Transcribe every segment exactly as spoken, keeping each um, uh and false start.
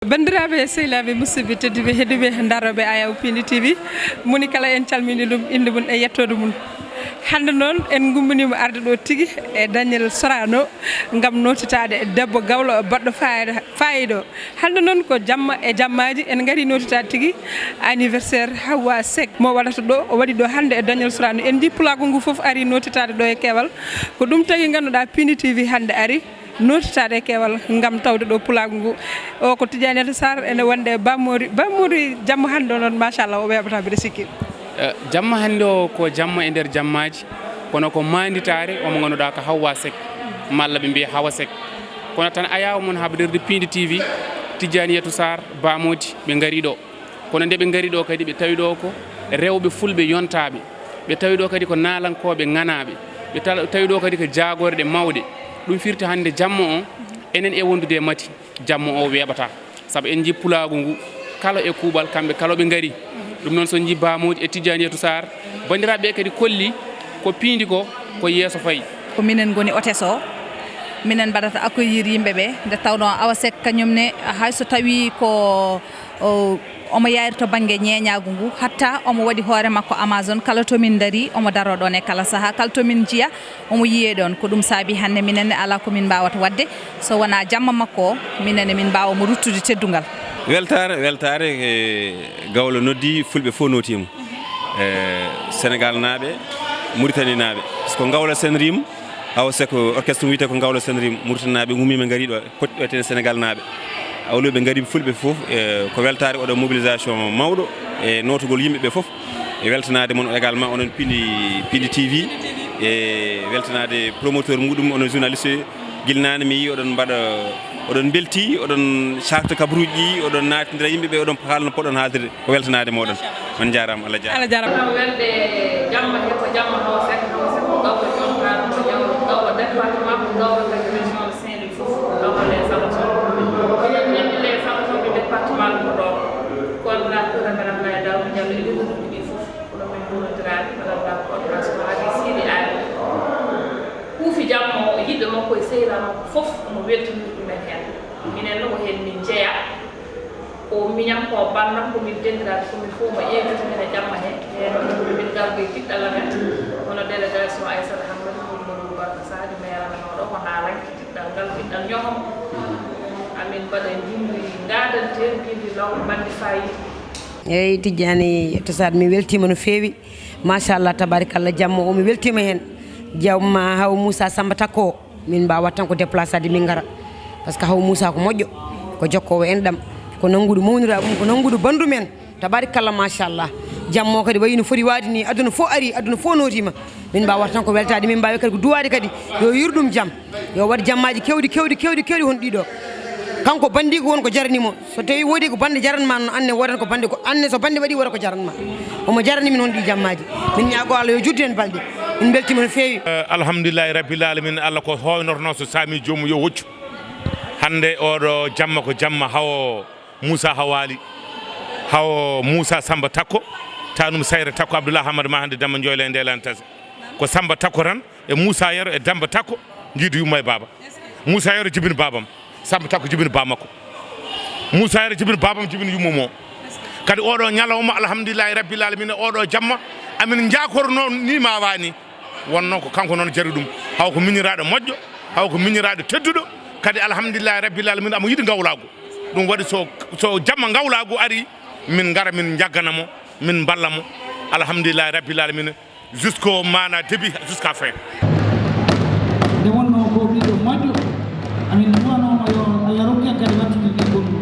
Banndiraaɓe, sehilaaɓe, musidɓe tedduɓe, heɗuɓe, darooɓe Ayaw Pindi T V, moni kala en calmini ɗum, innde mum e yettoode mum. Hannde noon, en ngumminima arde ɗo tigi e Daniel Sorano ngam notitaade debbo gawlo baɗɗo faayida, faayida o. Hannde noon ko jamma e jammaaji, en ngari notitaade tigi anniversaire Hawa Seck mo waɗata ɗo, o waɗi ɗo hannde e Daniel Sorano. En njii pulaagu ngu fof ari notitaade ɗo e keewal. Ko ɗum tagi ngannduɗaa Pindi T V hannde ari notitaade e keewal ngam tawde ɗo pulaagu ngu. O ko Tidiane Sarr, ene wonde Ba Mori. Ba Mori, jamma hannde o noon, machallah, o weeɓata mbiɗa sikki. Eh, jamma hannde o ko jamma e nder jammaaji, kono ko maanditaare omo ngannduɗaa ko Hawwa Seck, malla ɓe mbiya Hawa Seck. Kono tan Ayaw mon haɓadirde Pindi T V, Tidiane Sarr, Ba Modi, ɓe ngari ɗo. Kono nde ɓe ngari ɗo kadi, ɓe tawi ɗo ko rewɓe fulɓe yontaaɓe. Ɓe tawi ɗo kadi ko naalankooɓe ŋanaaɓe. Ɓe tal-, tawi ɗo kadi ko jaagorɗe mawɗe. Ɗum firti hannde jamma o, enen e wondude e mati, jamma o weeɓata. Sabu en njii pulaagu ngu, kala e kuuɓal, kamɓe kala ɓe ngari. Ɗum noon so njii Ba Modi e Tidiane Sarr, banndiraaɓe ɓe kadi kolli ko Pindi ko, ko yeeso fayi. Ko minen ngoni hôtesse o, minen mbaɗata accueillir yimɓe ɓe, nde tawnoo Awa Seck kañum ne, hay so tawii ko o, omo yahri to bannge ñeeñaagu ngu, hatta omo waɗi hoore makko Amazon, kala to min ndarii, omo daroo ɗoon e kala sahaa, kala to min njiya, omo yiyee ɗoon. Ko ɗum saabii hannde minen ne alaa ko min mbaawata waɗde, so wonaa jamma makko o, minen ne min mbaawa mo ruttude teddungal. Weltaare, weltaare, e Gawlo noddi, fulɓe fof nootiima. E Senegal naaɓe, Mauritanie naaɓe. Par ce que Gawlo sen riim, Awa Seck orchestre mum wiyetee ko Gawlo Sen Rim, Mauritanie naaɓe ngummiima ngarii ɗo, poti ɗo e Senegal naaɓe. Awlooɓe ngarii, fulɓe fof, e, ko weltaare oɗo mobilisation mawɗo e nootugol yimɓe ɓe fof. E weltanaade mon également onon Pindi, Pindi T V, e weltanaade promoteur muɗum, onon journaliste, gila naane mi yii oɗon mbaɗa, oɗon mbelti, oɗon carta kabaruuji ɗi, oɗon naatindira yimɓe ɓe, oɗon haalna poɗɗon haaldirde. Ko weltanaade mooɗon. On njaaraama, Allah jaaraama. Allah jaaraama. Ɗum welde jamma he ko jamma Hawa Seck, Hawa Seck ko gawɗo jontaano, ko gawɗo, gawɗo département, ko gawɗo kadi région de Saint-Louis fof, ko gawɗo les Amazones. Minen ndenndi les Amazones du département ko ɗo. Coordinateur amen Abdoulaye Daouda Diallo e leader uji ɗi fof, kono min nduronndiraani, Madame la coordination, Habi Sidi Ali. Huufi jamma o, yiɗɓe makko e sehilaa makko fof, omo weltiniri ɗumen heen. Minen ne ko heen min njeyaa. Ko miñam, ko banndam, ko min denndiraaɓe, ko min fof mo invite min e jamma he. Heen min ngardi kiɗɗal amen, hono délégation Aissata Hammadi, Mamadou Barka Sadi, maire amen oɗo, ko haalanke kiɗɗal ngal, kiɗɗal ñoham. Amin mbaɗa njumri ngadanteen, mbindi law, mbandi fayida. Eeyi, Tijjaani Tosaat, mi weltiima no feewi. Machallah, tabaarikalla, jamma o mi weltiima heen. Jamma Haw Moussa Samba Takko o. Min mbaawat tan ko déplacade min ngara. Par ce que Haw Moussa ko moƴƴo, ko jokkoowo enɗam, ko nannguɗo mawniraaɓe mum, ko nannguɗo banndum en. Tabaarikalla, machallah. Jamma o kadi wayi no foti waade ni, aduna fof arii, aduna fof nootiima. Min mbaawat tan ko weltaade, min mbaawi kadi ko duwaade kadi, yo yurɗum jam, yo waɗ jammaaji keewɗi, keewɗi, keewɗi, keewɗi hono ɗiɗo. Kanko banndiiko won ko jarani mo. So tawii woodi ko bannde jaran ma noon, anne woodan ko bannde ko, anne so bannde waɗi wooda ko jaran ma. Omo jarani min hono ɗi jammaaji. Min ñaagoo Allah yo juddu heen balɗe. Min mbeltiima no feewi. Eh, alhamdulillahi rabbil alamin, Allah ko hoynorno so saami joomum yo hoccu. Hannde oɗo jamma ko jamma Hawo Moussa Hawali. Hawo Moussa Samba Takko, tanum Sayre Takko, Abdoulaye Hamad ma hannde Damba Njoyla e Ndeelaan Tase. Ko Samba Takko tan e Moussa Yero e Damba Takko njiidi yumma e baaba. Moussa Yero jibini baabam. Samba Takko jibini ba makko. Moussa Yero jibini baabam, jibini yumma mo. Kadi oɗo ñalawma, alhamdulillahi rabbil alamina, oɗo jamma, amin njakorno ni ma wani. Wonno ko kanko noon jari ɗum. Haw ko miñiraaɗo moƴƴo, haw ko miñiraaɗo tedduɗo. Kadi alhamdulillahi rabbil alamina, amo yiɗi ngawlaagu. Ɗum waɗi so, so jamma ngawlaagu ari, min ngara min njaggana mo, min mballa mo. Alhamdulillahi rabbil alamina. Jusqu'au maana début, jusqu'à fin. Nde wonnoo ko ɓiɗɗo moƴƴo, amin nduwanooma yo Allah rokku en kadi wattude ɗi gonɗi.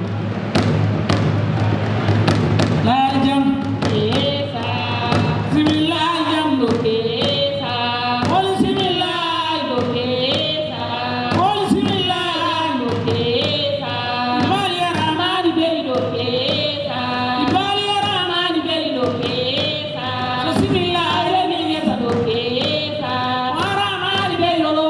Laari jam. Bismillaahi jam ɗo. Holi simillaahi ɗo. Holi simillaahi jam ɗo. Ibaali Rahmaani beli ɗo. Ibaali Rahmaani beli ɗo. So simillaahi beli ngesa ɗo. Rahmaani beli ɗo.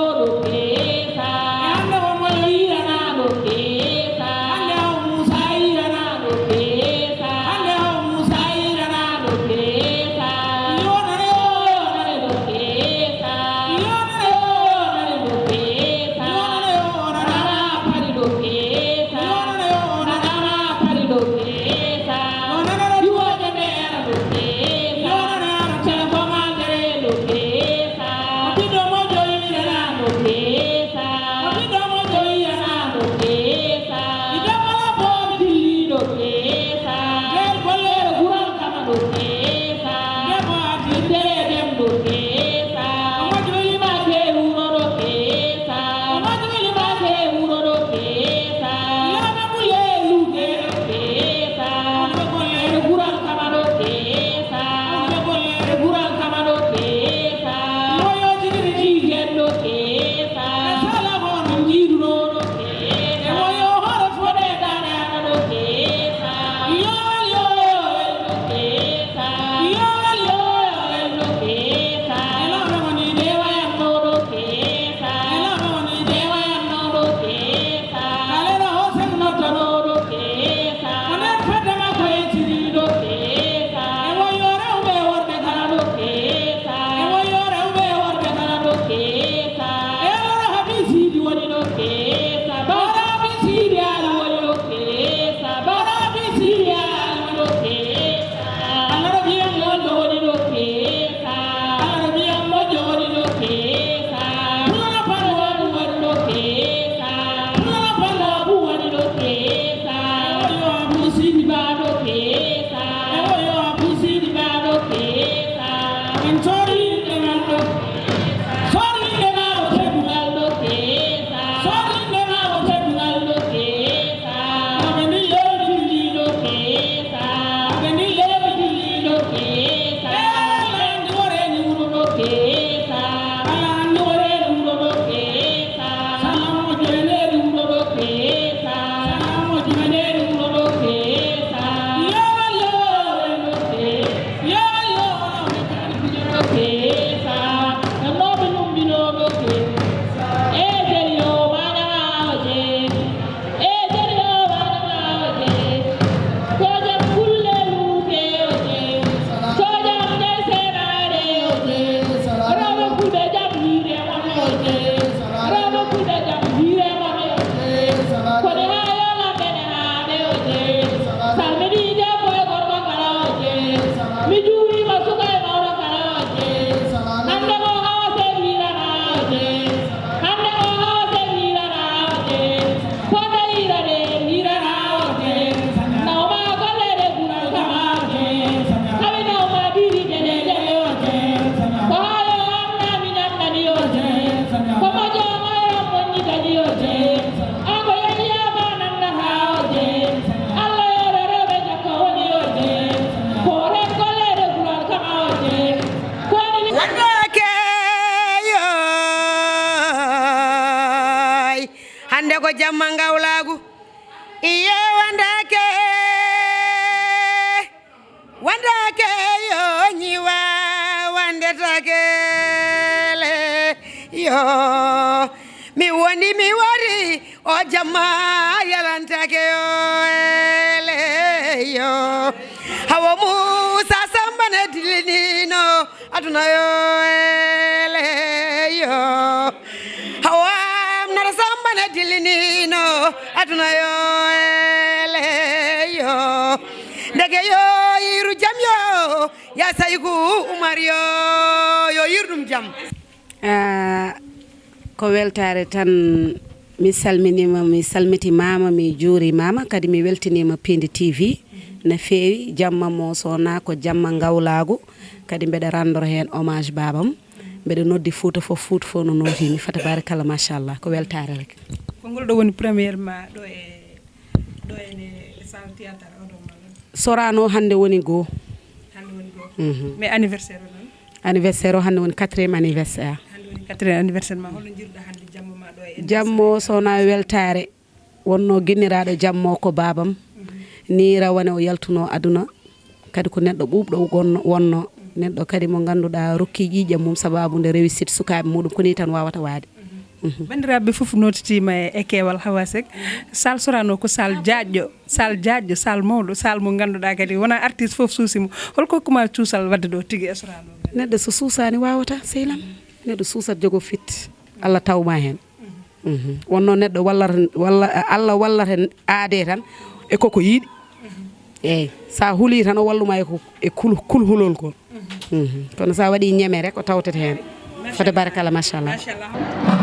Wandake yoy, hande ko jamma ngawlaagu. Iyo wandake, wandake yo ñiwa, wande takele yo. Mi wondi mi wari o jamma yalantake yo, ele yo. Hawa Musa Samba ne dilinino aduna yo, ele yo. Hawa Amnata Samba ne dilinino aduna yo, ele yo. Ndeke yo yiru jam yo, ya Sayku Umar yo, yo yir ɗum jam. Ah, ko weltaare tan. Mi salminiima, mi salmitimaama, mi juurimaama, kadi mi weltiniima Piindi T V no feewi. Jamma mo sona ko jamma ngawlaagu, kadi mbeɗa rendre heen hommage baabam. Mbeɗa noddi Fuuta fof, Fuuta fof no nooti mi, fa tabarakallah, machallah, ko weltaare rek. Ko ngol ɗo woni première ma ɗo e, ɗo e ne salle théâtre o ɗo ma? Sorano hannde woni goo. Hannde woni goo. Mhm. Mais anniversaire o noon? Anniversaire o hannde woni quatrième anniversaire. Hannde woni quatrième anniversaire ma. Holno njiruɗa hannde jamma ma ɗo e? Jamma o sona weltaare. Wonno ginniraaɗo jamma o ko baabam. Mhm. Ni rawane o yaltuno aduna. Kadi ko neɗɗo ɓuuɓɗo wonno, wonno. Neɗɗo kadi mo ngannduɗaa rokki ƴiiƴam mum sababu nde réussite sukaaɓe muɗum, ko ni tan wawata waade. Mhm. Banndiraaɓe fof nootitiima e, e keewal Hawa Seck. Salle Sorano ko salle jaajɗo, salle jaajɗo, salle mawɗo, salle mo ngannduɗaa kadi wona artiste fof suusi mo. Holko hokkuma cuusal wadde ɗo tigi e Sorano? Neɗɗo so suusaani wawata, sehil am. Neɗɗo suusat jogo fit. Allah tawma heen. Mhm. Wonno neɗɗo wallata, walla, Allah wallata aade tan e koko yiɗi. Eeyi, sa huli tan o walluma e ko, e kul-, kulhulol kon. Mhm. Kono sa waɗi ñeme rek o tawtete heen. Fode barakalla, machallah. Machallah.